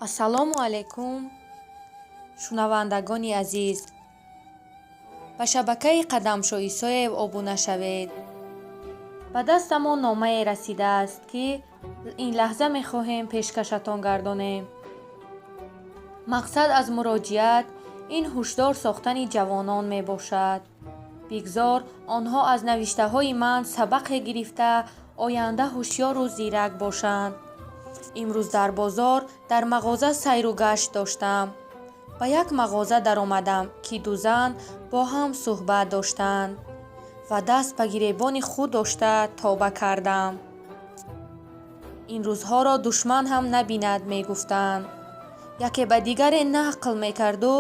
Ассалому алайкум, шунавандагони азиз. Ба шабакаи Қадамшо Исоев обуна шавед. Ба дастамон номае расидааст, ки ин лаҳза мехоҳем пешкашатон гардонем. Мақсад аз муроҷиат ин ҳушдор сохтани ҷавонон мебошад. Бигзор онҳо аз навиштаҳои ман сабақе гирифта, оянда ҳушёру зирак бошанд. Имрӯз дар бозор дар мағоза сайру гашт доштам. Ба як мағоза даромадам, ки ду зан бо ҳам суҳбат доштанд ва даст ба гиребони худ дошта тоба кардам. Ин рӯзҳоро душман ҳам набинад, мегуфтанд. Яке ба дигаре нақл мекарду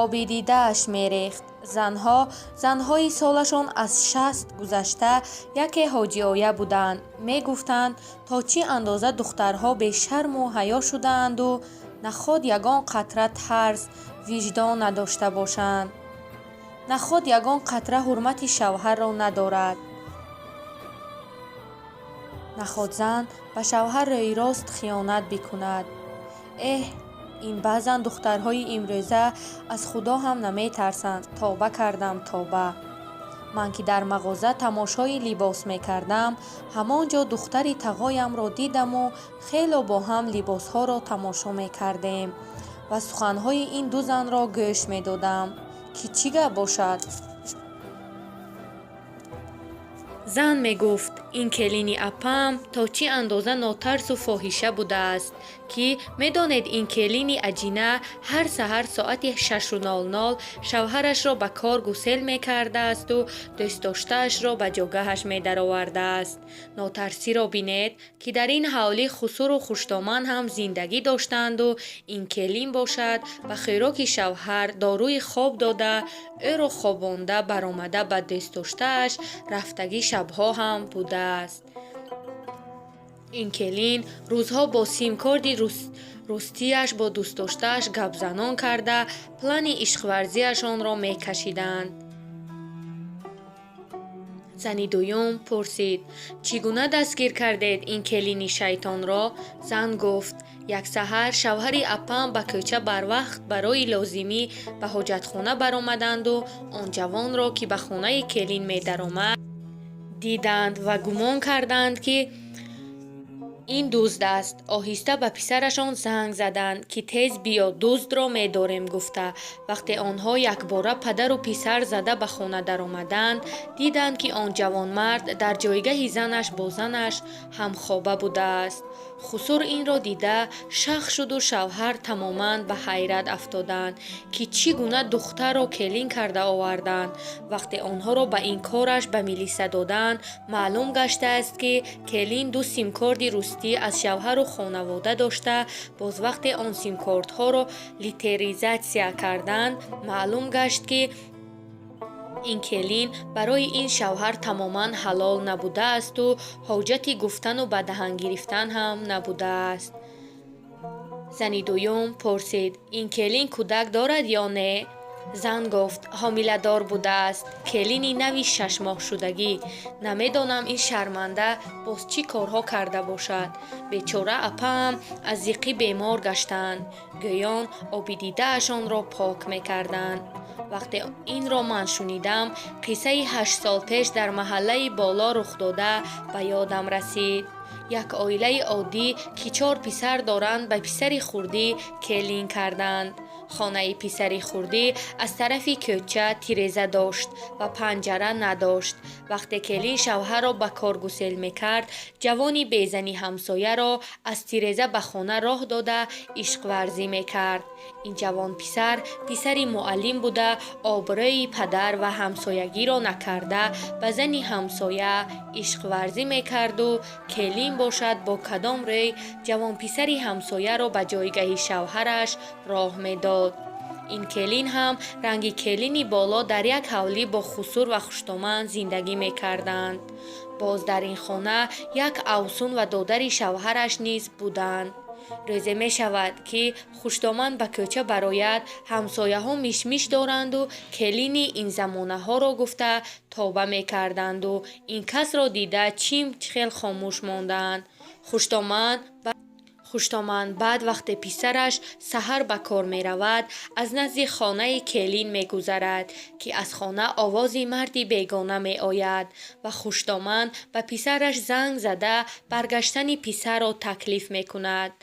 оби дидааш мерехт. Занҳо занҳои солашон аз 60 гузашта, яке ҳоҷиоя буданд. Мегуфтанд, то чӣ андоза духтарҳо бешарму ҳаё шудаанду наход ягон қатра тарс, виҷдон надошта бошанд, наход ягон қатра ҳурмати шавҳарро надорад, наход зан ба шавҳар рӯйрост хиёнат бикунад. Эҳ, ин баъзан духтарҳои имрӯза аз Худо ҳам наметарсанд. Тоба кардам, тоба. Ман ки дар мағоза тамошои либос мекардам, ҳамон ҷо духтари тағоямро дидаму хело бо ҳам либосҳоро тамошо мекардем ва суханҳои ин ду занро гӯш медодам, ки чӣ гап бошад. Зан мегуфт, ин келини апаам то чӣ андоза нотарсу фоҳиша будааст, ки медонед, ин келини аҷина ҳар саҳар соати 6:00 шавҳарашро ба кор гусел мекардаасту дӯстдоштаашро ба ҷогаҳаш медаровардааст. Нотарсиро бинед, ки дар ин ҳавлӣ хусуру хушдоман ҳам зиндагӣ доштанду ин келин бошад, ба хӯроки шавҳар доруи хоб дода, ӯро хобонда баромада ба дӯстдоштааш рафтагӣ шабҳо ҳам будааст. Ин келин рӯзҳо бо симкорди рустияш бо дӯстдоштааш гапзанон карда, плани ишқварзиашонро мекашиданд. Зани дуюм пурсид: чӣ гуна дастгир кардед ин келини шайтонро? Зан гуфт: як саҳар шавҳари апам ба кӯча барвақт барои лозимӣ ба ҳоҷатхона баромаданду он ҷавонро, ки ба хонаи келин медаромад, диданд ва гумон карданд, ки ин дузд аст. Оҳиста ба писарашон занг заданд, ки тез биё, дуздро медорем гуфта. Вақте онҳо якбора падару писар зада ба хона даромаданд, диданд, ки он ҷавонмард дар ҷойгаҳи занаш бо занаш ҳамхоба будааст. Хусур инро дида шах шуду шавҳар тамоман ба ҳайрат афтоданд, ки чӣ гуна духтарро келин карда оварданд. Вақте онҳоро ба ин кораш ба милиса доданд, маълум гаштааст, ки келин ду симкорди рустӣ аз шавҳару хонавода дошта. Боз вақте он симкортҳоро литеризатсия карданд, маълум гашт, ки ин келин барои ин шавҳар тамоман ҳалол набудаасту ҳоҷати гуфтану ба даҳан гирифтан ҳам набудааст. Зани дуюм пурсид: ин келин кӯдак дорад ё не? Зан гуфт: ҳомиладор будааст, келини нави шашмоҳшудагӣ. Намедонам, ин шарманда боз чӣ корҳо карда бошад. Бечора апаам аз зиқӣ бемор гаштаанд. Гӯён оби дидаашонро пок мекарданд. Вақте инро ман шунидам, қиссаи 8 сол пеш дар маҳаллаи боло рухдода ба ёдам расид. Як оилаи оддӣ, ки чор писар доранд, ба писари хурдӣ келин карданд. Хонаи писари хурдӣ аз тарафи кӯча тиреза дошт ва панҷара надошт. Вақте келин шавҳарро ба кор гусел мекард, ҷавони безани ҳамсояро аз тиреза ба хона роҳ дода ишқварзӣ мекард. Ин ҷавонписар писари муаллим буда, обрӯи падар ва ҳамсоягиро накарда, ба зани ҳамсоя ишқварзӣ мекарду келин бошад, бо кадом рӯй ҷавонписари ҳамсояро ба ҷойгаҳи шавҳараш роҳ медод? Ин келин ҳам ранги келини боло дар як ҳавлӣ бо хусур ва хушдоман зиндагӣ мекарданд. Боз дар ин хона як авсун ва додари шавҳараш низ буданд. Рӯзе мешавад, ки хушдоман ба кӯча барояд, ҳамсояҳо мишмиш доранду келини ин замонаҳоро гуфта тоба мекарданду ин касро дида чим хел хомӯш монданд. Хушдоман Хуштоман баъд вақте писараш саҳар ба кор меравад, аз назди хонаи келин мегузарад, ки аз хона овози марди бегона меояд ва хуштоман ба писараш занг зада, баргаштани писарро таклиф мекунад.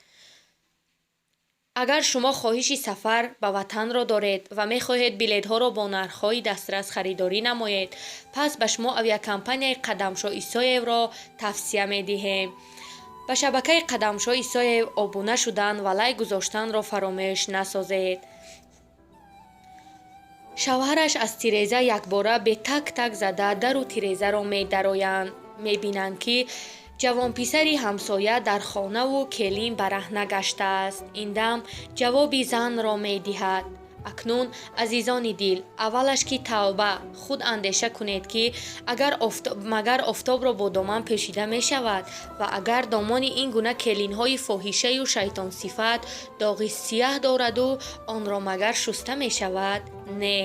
Агар шумо хоҳиши сафар ба ватанро доред ва мехоҳед билетҳоро бо нархҳои дастрас харидорӣ намоед, пас ба шумо авиакомпанияи Қадамшоҳ Исоевро тавсия медиҳем. Ба шабакаи Қадамшоҳ Исоев обуна шудан ва лайк гузоштанро фаромӯш насозед. Шавҳараш аз тиреза якбора бе так-так зада дару тирезаро медароянд. Мебинанд, ки ҷавонписари ҳамсоя дар хонаву келин бараҳна гаштааст. Ин дам ҷавоби занро медиҳад. Акнун, азизони дил, аввалаш ки тавба, худ андеша кунед, ки агар магар офтобро бо доман пӯшида мешавад ва агар домони ин гуна келинҳои фоҳишаю шайтонсифат доғи сияҳ дораду, онро магар шуста мешавад? Не,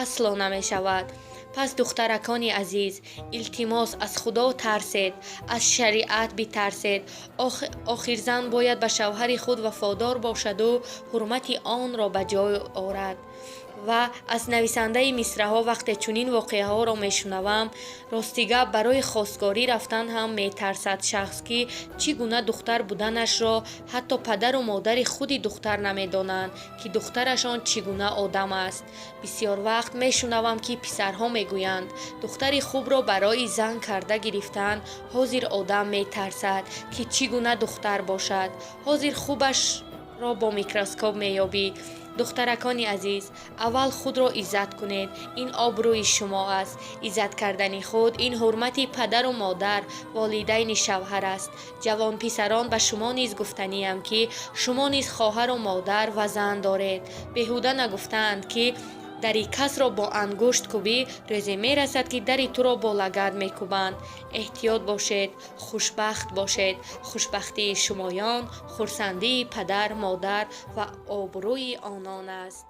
асло намешавад. Пас, духтаракони азиз, илтимос, аз Худо тарсед, аз шариат битарсед. Охир зан бояд ба шавҳари худ вафодор бошаду ҳурмати онро ба ҷой орад. Ва аз нависандаи мисраҳо вақте чунин воқеаҳоро мешунавам, рости гап, барои хостгорӣ рафтан ҳам метарсад шахс, ки чӣ гуна духтар буданашро ҳатто падару модари худи духтар намедонанд, ки духтарашон чӣ гуна одам аст. Бисёр вақт мешунавам, ки писарҳо мегӯянд, духтари хубро барои зан карда гирифтан ҳозир одам метарсад, ки чӣ гуна духтар бошад. Ҳозир хубашро бо микроскоп меёбӣ. Духтаракони азиз, аввал худро иззат кунед, ин обрӯи шумо аст. Иззат кардани худ ин ҳурмати падару модар, волидайни шавҳар аст. Ҷавонписарон, ба шумо низ гуфтаниям, ки шумо низ хоҳару модар ва зан доред. Беҳуда нагуфтаанд, ки дари касро бо ангушт кӯбӣ, рӯзе мерасад, ки дари туро бо лагад мекӯбанд. Эҳтиёт бошед, хушбахт бошед. Хушбахтии шумоён хурсандии падар, модар ва обрӯи онон аст.